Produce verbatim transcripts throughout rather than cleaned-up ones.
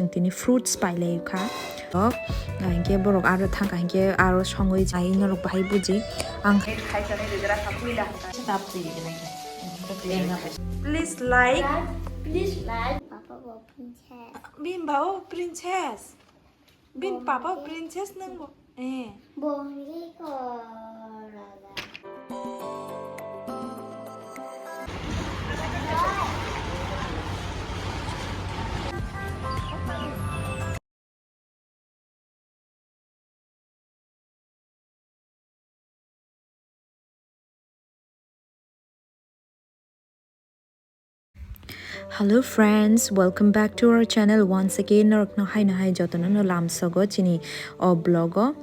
Tini fruits pailai kha. Tok, hinkhe borok aro thangkha hinkhe aro songwi chai norok bahai buji. Ang khai chani rijra kha puila. Please like. Please like. Papa bo princess. Bimba o princess. Bin papa princess nang bo. Eh. Bo hwnwi kok raja. Hello friends, welcome back to our channel once again. Norokno haino hai jotono no lamsogo chini o vlog o.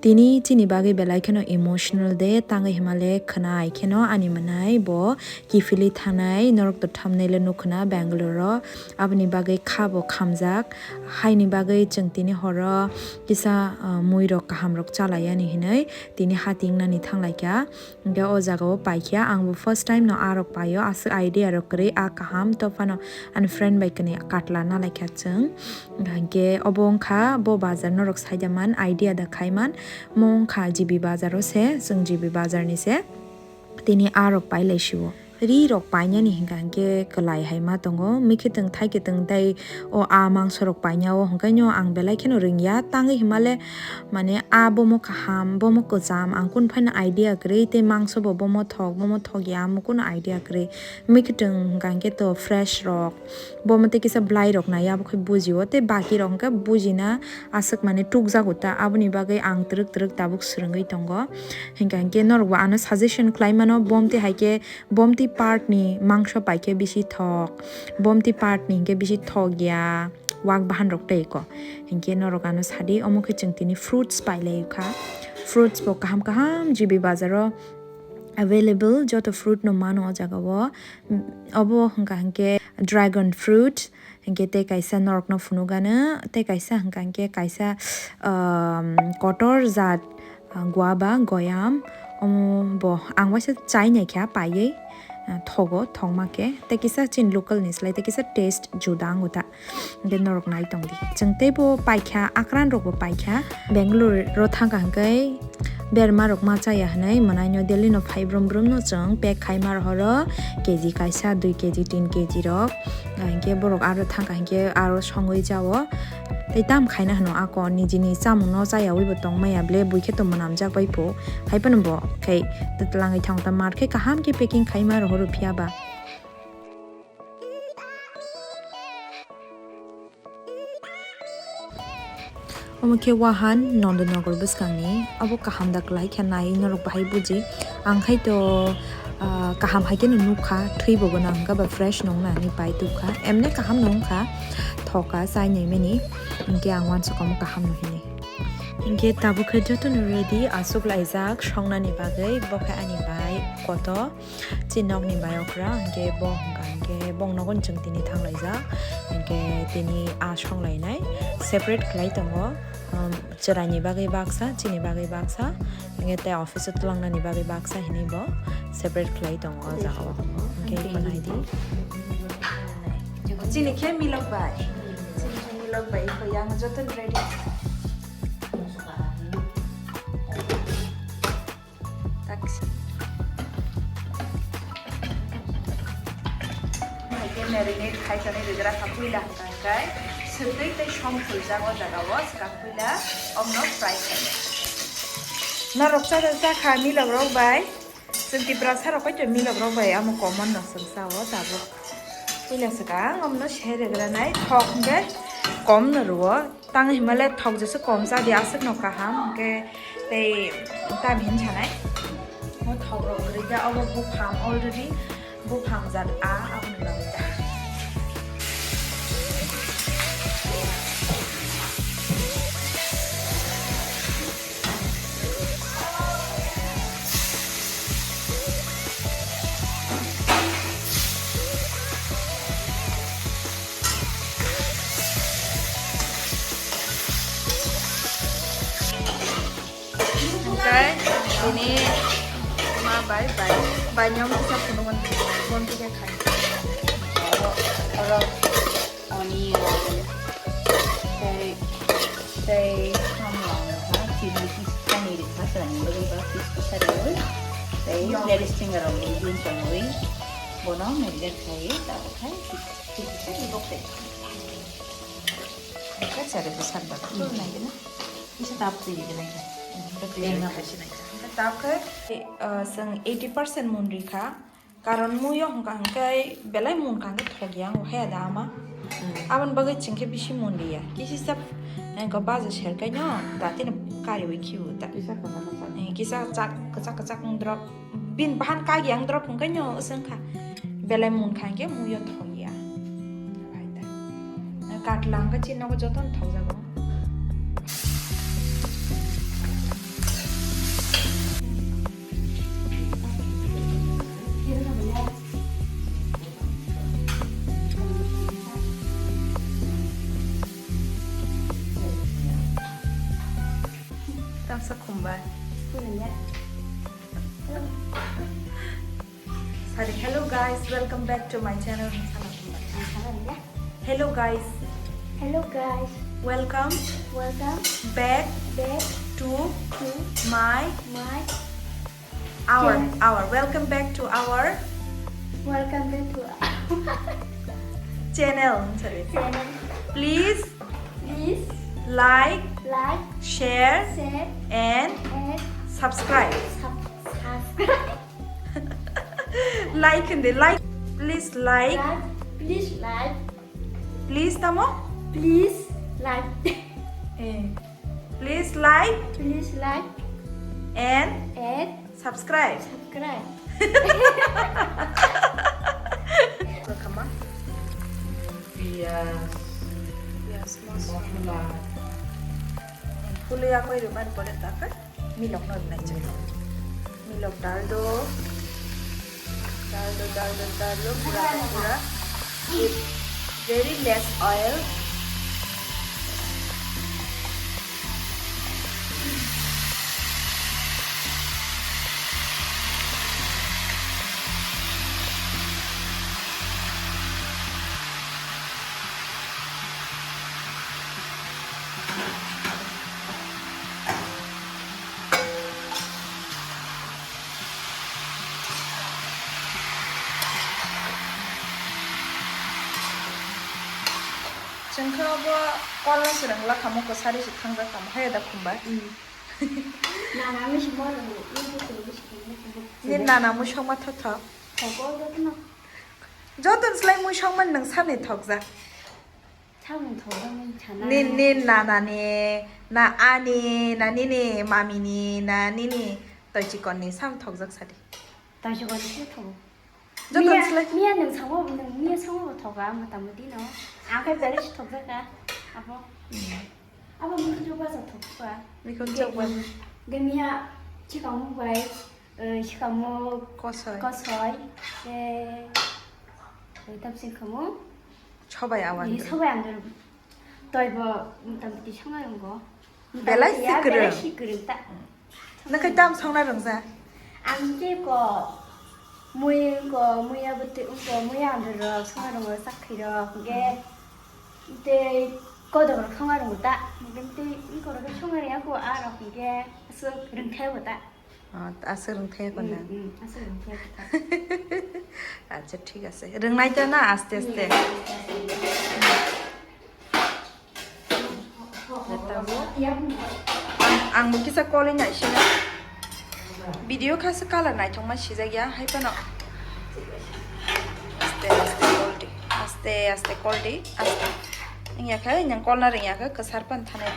Tini chini bagwi belai kheno emotional day, tangwi himale khwnai kheno ani mwnai bo kiphilwi thanai, norok to thumbnail o nukhwna Bangalore o. Aboni bagwi kha bo khamjak, haini bagwi chwng tini horo kisa, ah, mui rok kaham rok chalai yani hinwi tini ha tingnani thanglaikha. Hingke o jaga o paikha, ang bo first time no a rok paio, aswk idea rok kwrwi, a kaham, to phano ani friend bai kwnwi katla nalaikha chwng. Hingke obo wngkha bo bazar norok saida man, idea da khaiman, mo wngkha G B bazar o se, chwng G B bazar ni se, tini a rok pailai sio. Ri rok painani hingka hingke kwlai hai ma tongo, mikhe twng thaikhe twng tei o a mangso rok paina o hingke no ang belai kheno ringya, tangwi himale mane a bomo kaham, bomo kwcham, ang kunu faino idea kwrwi, tei mangso bo bomo thok, bomo thok ya, amo kunu idea kwrwi. Mikhe twng hingka hingke to fresh rok, bomo tei kisa bwlai rok nai abo khe bujio, tei baki rok hingke bujina aswk mane tukjago ta, aboni bagwi ang twrwk twrwk tabuk swrwngwi tongo. Hingka hingke norok bo ano suggestion khlai mano, bom tei hai khe Bomti part ni mangso paikhe bisi thok, bomti part ni hingke bisi thok ya, wak bahan rok tei ko. Hingke norok ano sadi, omo khe chwng tini fruits pailai kha. Fruits bo kaham kaham G B bazar o available, joto fruit no mano o jaga o. Obo hingka hingke dragon fruit, hingke tei kaisa norokno phunukgano, tei kaisa hingka hingke kaisa, um, kotor jat, uh, guava, goyam, omo bo ang waisa chai naikha paiwi, uh, thogo, thokma khe, tei kisa chini local ni slai tei kisa taste juda wngo ta, hingke norok nai tongdi. Chwng teibo paikha, akran rokbo paikha, Bangalore ro thangkha hingke, Berma rok ma chaya hinui mwnai no Delhi no phai brum brum no chwng pack khai ma rohoro K G kaisa dui K G tin K G rok. Hinkhe borok aro thangkha hinkhe aro songwi chao. Tei tam khaina hino ako nijini chamung no chayawi bo tong maya ble buikhe to mwnam jak bai pho. Hai phano bo khe twlangwi thang ta mar khe kaham khe packing khai ma rohoro phiya ba. Omo khe wahan Nondanagar bwskangni, abo kaham da kwlai khe nai norok bahai buji. Ang khai to, ah, kaham hai kheno nukha, thwi bo gwnang hwnkha ba fresh nong nani pai tubkha. Emne kaham no wngkha, thoka chai nai mani. Hinkhe ang uansukha omo kaham no hinwi. Hinkhe tabuk khe jotono ready, aswk laijak songnani bagwi, bo khe ani bai koto. Chini nokni bai okra, hinkhe bo hwnka hinkhe bong nogo chwng tini thanglaijak, hinkhe tini a songlainai separate khlai tongo, um, chwraini bagwi baksa, chini bagwi baksa, hinkhe tei office o twlangnani bagwi baksa hinwi bo separate khlai tongo o jaga o. Hinkhe eko naidi. Chini khe milok bai, chini khe milok bai, eko yang joto ready. Taksa. Hai khe marinate khai tonwi rijak kha puila hwnkha hwnkhe swtwi tei som phuljak o jaga o swkang puila omno fry khainai. Norok cha cha kha milok rok bai. Chwng Tiprasa rok bai to milok rok bai amo common no chwng cha o tabuk. Puila swkang omno se regranai thok hwnkhe kom no rwo. Tang himale thok jesa kom cha di aswk no kaham, hwnkhe tei tam hin sanai. O thok rok kwrwi khe obo buphang already buphang jat a aboni bagwi ta. Hwnkhe tini ma bai bai bai nyom kisa phunukmani bonti khe khai. Oro, oro onion, Tei samung ha chini kisa ni rikha, chwraini bagwi ba kisa kisa riwi. Tei Yong. Leri stingara bo green tongwi. Bono marinate khai, tabuk khai kisa kisa ni bok tei. Kisa chari bo sanda. Hmm. Nai gina. Kisa tap twi gina. Tap khai. Eh, seng eighty percent mun rikha. Karon muiyo hwnkha hwnkhe belai munkha hwnkhe thokya wngkha ya da ama. Mm. Aboni bagwi chwngkhe bisi munliya. Kisisa, eh, go baja serkaino datino kariwi khiu ta. Kisa kwchak kwchak. Eh, kisa chak kwchak kwchak wng drop. Bin bahan kagya wng drop hwnkhaino wngkha. Belai munkha hwnkhe muiyo thokya. Bai ta. Eh, katla hwnkhe chini nogo jotono thokjago. Tamsa khumba. Sorry, hello guys, welcome back to my channel. Hello guys. Hello guys. Welcome. Welcome. Back. Back. To. To. My. My. Our. Channel. Our. Welcome back to our. Welcome back to our. Channel. Sorry. Channel. Please. Please. Like. Like. Share. Share. And. And. Subscribe. Sub-, subscribe. Like hindi, like. Please like. Like, please like. Please tamo? Please like. Eh. Please like. Please like. And. And. Subscribe. Subscribe. Welcome, ma. Piyaj. Piyaj, masala. Masala. Puli akoi rwmani pore ta khe. Milok no nai chai. Milok dal do. Dal do, dal do, dal do, pura, pura. With very less oil. Chwng khe obo kolno swrwng la kha, mokho sari se thangjak tamo, hai da khumba. Mm. Nana misi mo rwngwi, ni bwtwi misi mo rwngwi. Ni nana mui songma thotho. Thok o jotono. Joton slai mui songma nwng sani thokjak. Samung thokjakmani sana. Ni, ni nana ni, na ani, na nini mami ni, na nini toi chikon ni samung thokjak sadi. Toi chikon ni se thogo. Joto miya, slai. Miya nwng sangma bo, nwng miya sangma bo thoga, mota moti no. Ang khe belai se thokjak ka, abo. Hmm. Abo mikhujo baja thokba. Mikhujo baja. Ge miya chikang bai. Eh, sikamo kosoi. Kosoi, tei, tei tamsing kamo. Sobai awan. Ni sobai ang dulu. Toi bo, tam ti sanga runggo. Belai sikrung. Belai sikrung ta. Nakai tam songna rungsa. Ang ke ko, mui ko, mui abo te ko, mui ang dulu songna runggo sakhi ro, ge. Tei kodok ro songna runggo ta. Tei iko ro songna ri ako a ro ge, so rungthai bo ta. Ah, aswk rwngthai kho na? Mm, mm, aswk rwngthai kho. Acha, thik ase. Rwngnai ta na aste aste? Mm, aste aste. Ang, ang bo kisa kolwi naisina. Video kha se colour naithokma sijak ya, hai phano. Aste aste koldi. Aste aste koldi. Aste. Wngya khe, nang kolna rwngya khe, kwsar pan thanai.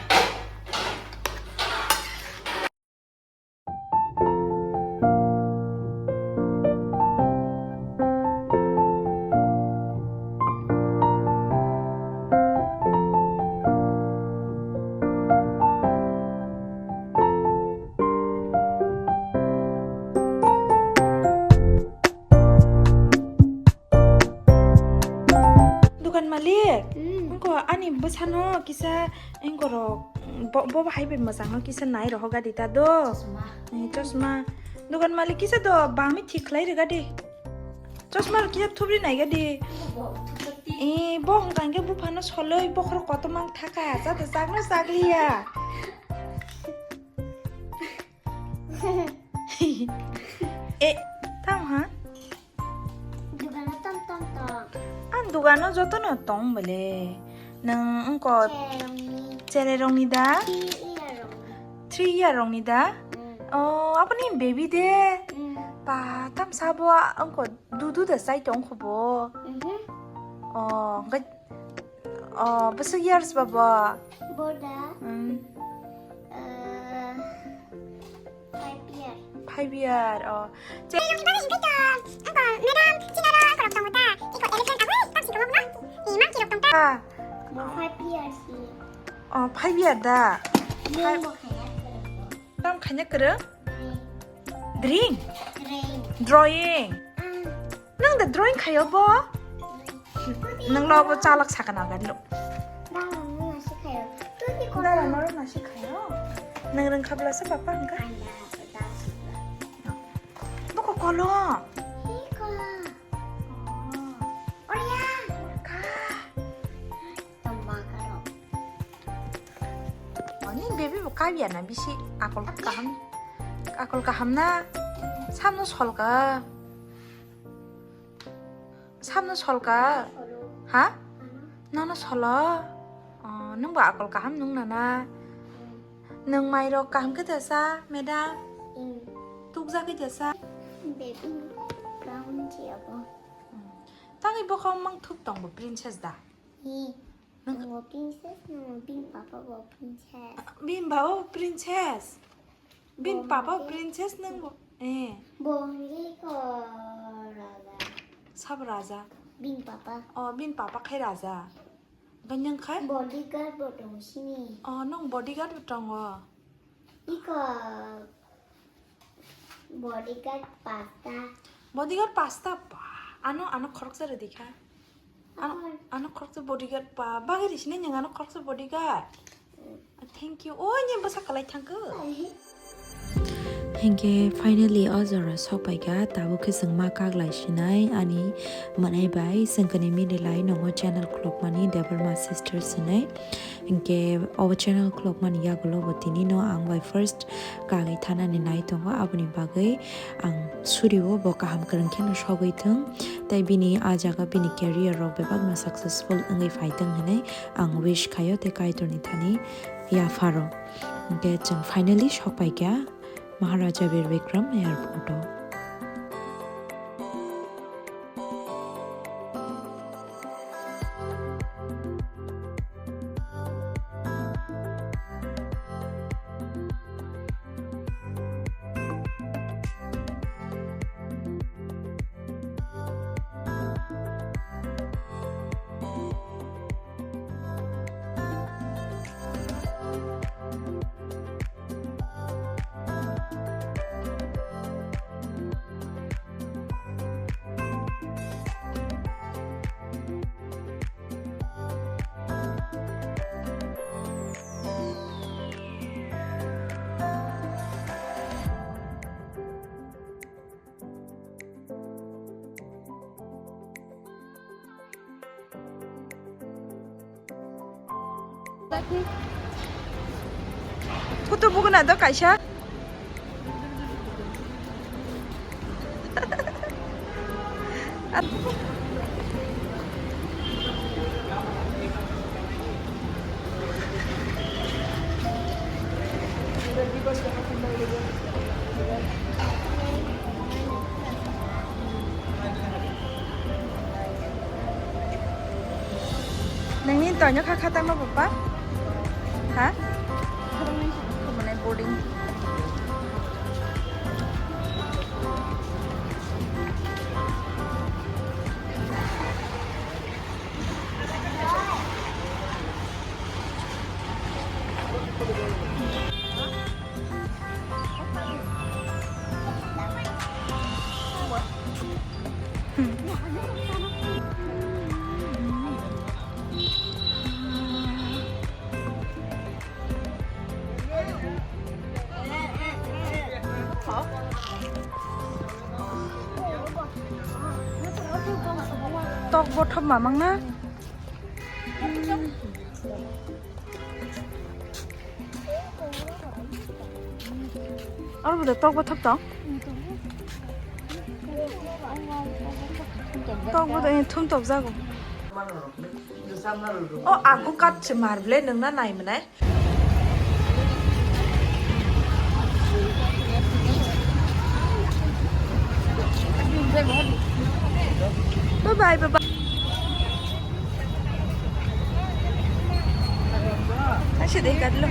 Dukan malik, hmm, wngkha ani bwsano kisa wngkha rok, bo, bo hai bai mwchangno kisa nai rohor gadi ta do. Chosma. Eh, chosma. Dukan malik kisa do bangni thik khlai rw gadi. Chosma rok kisa thubri nai gadi. Bo, bo, thubri Eh, bo hwnkha hwnkhe buphano soloi bokhorok kotor mang thaka, chata chakno chakliya. Eh, tamo ha? Dugano tong tong tong. Ang dugano jotono tong bole. Nwng wngko chererokni. Chererokni da? Three year rokni. Three year rokni da? Mm. Oh, aboni baby de? Mm. Ba, tamsa bo wngko dudu da chai tong kho bo? Mhm. Oh, hwnkhe, oh, bwswk years ba bo? Bo da? Mm. Eh, five year. Five year, oh. Che- Madam, chini aro ang korok tongo ta. Iko elephant agoi, tak si tongo no? Ni monkey rok tong ta. Ah. Bo five years ni. Oh, five year da. Five. Tam khaina kwrwng? Drink. Drink. Drawing. Drawing. Ah. Nwng da drawing khaio bo? Nwng lo bo chalak sakana gari lo. Dara no na sikhayo. Tui ki kono. Dara no na sikhayo. Nwng rwng khabla se papa hwnkha. Anda, anda. Boko kolo. Hi ko. Oh. Oria. Ka. Tama karo. Ani baby bo kabya na bisi akol kaham. Akol kaham na. Samno solka. Samno solka? Solo. Ha? Ano. Nono solo? Oh, nwng ba akol kaham nwng nana? Hmm. Nwng mairok kaham khe tesa, madam? Hmm. Tukjak khe tesa? Baby brown chi abo. Hmm. Tangwi bokong mang thuk tong bo princess da? Hi. Nwng- Nwng bo princess, nwng bo bini papa bo princess. Bini baba bo princess? Bini papa bo princess nwng bo? Eh. Bo hwnwi ko raja. Sabo raja? Bini papa. Oh, bini papa khai raja. Ganyang khai? Bodyguard bo tong sini. Oh, nwng bodyguard bo tongo. Iko bodyguard pasta. Bodyguard pasta ba. Ano, ano khoroksa rwdi kha. Ano, ano khoroksa bodyguard ba. Bagwi risini nwng ano khoroksa bodyguard. Thank you. Oh, ni bwsa kalai thangkho. Hinkhe finally o jora sokpaikha, tabuk khe chwng ma kaglai sinai ani mwnai bai, chwng kwnwi mililai nongo channel khulokmani Debbarma Sisters hinwi. Hinkhe o channel khulokmani yagulo bo tini no ang bai first kagwi thanani nai tongo, aboni bagwi ang surio bo kaham kwrwng kheno sogwi thwng, tei bini a jaga bini career rok bebakno successful wngwi phai thwng hinwi ang wish khaio tei Kaitorni thani yapharo. Hinkhe chwng finally sokpaikha Maharaja Bir Bikram Airport o. Photo buguna do kaisa. Nangni toino kha khatangma papa? Ha? Mane boarding. Tok bothop mamang na? Oro bo tok bo thok tong. Tok bo thum tok jago. O aku kat se mar ble nung na nai mwnai. Bye bye, bye bye. Aise de kat lo.